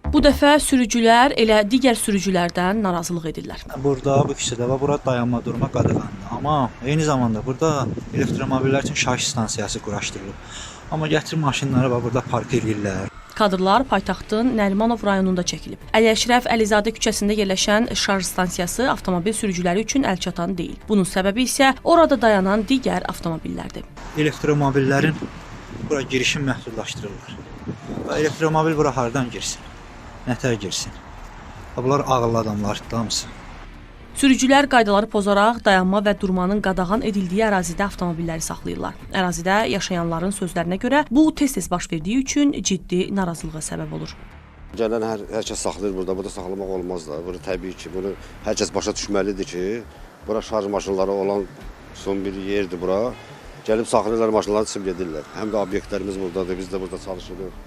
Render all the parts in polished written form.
Bu dəfə sürücülər elə digər sürücülərdən narazılıq edirlər. Burada, bu küçədə və bura dayanma durma qadağandır. Amma eyni zamanda burada elektromobillər üçün şarj stansiyası quraşdırılıb. Amma gətirib maşınları və burada park eləyirlər. Kadrlar paytaxtın Nərimanov rayonunda çəkilib. Əli Əşrəf Əlizadə küçəsində yerləşən şarj stansiyası avtomobil sürücüləri üçün əlçatan deyil. Bunun səbəbi isə orada dayanan digər avtomobillərdir. Elektromobillərin bura girişini məhdudlaşdırırlar. Və elektromobil bura hardan girsin? Nətər girsin? Və bunlar ağıllı adamlardır hamısı. Sürücülər qaydaları pozaraq dayanma və durmanın qadağan edildiyi ərazidə avtomobilləri saxlayırlar. Ərazidə yaşayanların sözlərinə görə bu tez-tez baş verdiyi üçün ciddi narazılığa səbəb olur. Gələn hər kəs saxlayır burada. Burada saxlamaq olmaz da. Bunu təbii ki, bunu hər kəs başa düşməlidir ki, bura şarj maşınları olan son bir yerdir bura. Gəlib saxlayırlar maşınları, çıxıb gedirlər. Həm də obyektlərimiz buradadır, biz də burada çalışırıq.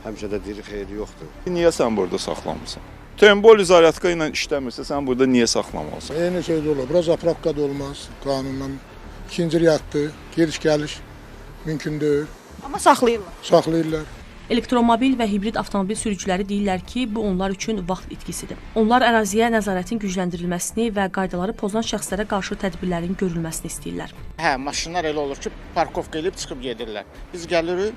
Həmişə də deyirik, xeyri yoxdur. Niyə sən burada saxlamısan? Tembol zaryadka ilə işləmirsə, sən burada niyə saxlamalısan? Eyni şey də olur. Bura zapravka da olmaz qanunla. İkinci riyaddır. Gediş gəliş mümkün deyil. Amma saxlayırlar. Saxlayırlar. Elektromobil və hibrid avtomobil sürücüləri deyirlər ki, bu onlar üçün vaxt itkisidir. Onlar əraziyə nəzarətin gücləndirilməsini və qaydaları pozan şəxslərə qarşı tədbirlərin görülməsini istəyirlər. Hə, maşınlar elə olur ki, parkovka eləyib çıxıb gedirlər. Biz gəlirik,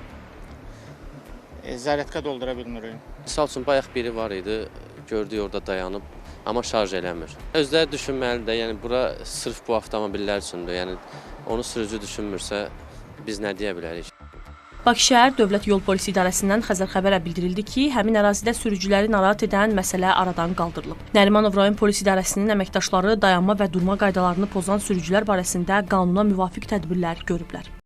zaryadka doldura bilmirik. Misal üçün bayaq biri var idi, gördük orada dayanıb, amma şarj eləmir. Özləri düşünməlidir də, yəni bura sırf bu avtomobillər üçündür. Yəni onu sürücü düşünmürsə biz nə deyə bilərik? Bakı şəhər Dövlət Yol Polisi İdarəsindən Xəzər Xəbərə bildirildi ki, həmin ərazidə sürücüləri narahat edən məsələ aradan qaldırılıb. Nərimanov rayon polis idarəsinin əməkdaşları dayanma və durma qaydalarını pozan sürücülər barəsində qanuna müvafiq tədbirlər görüblər.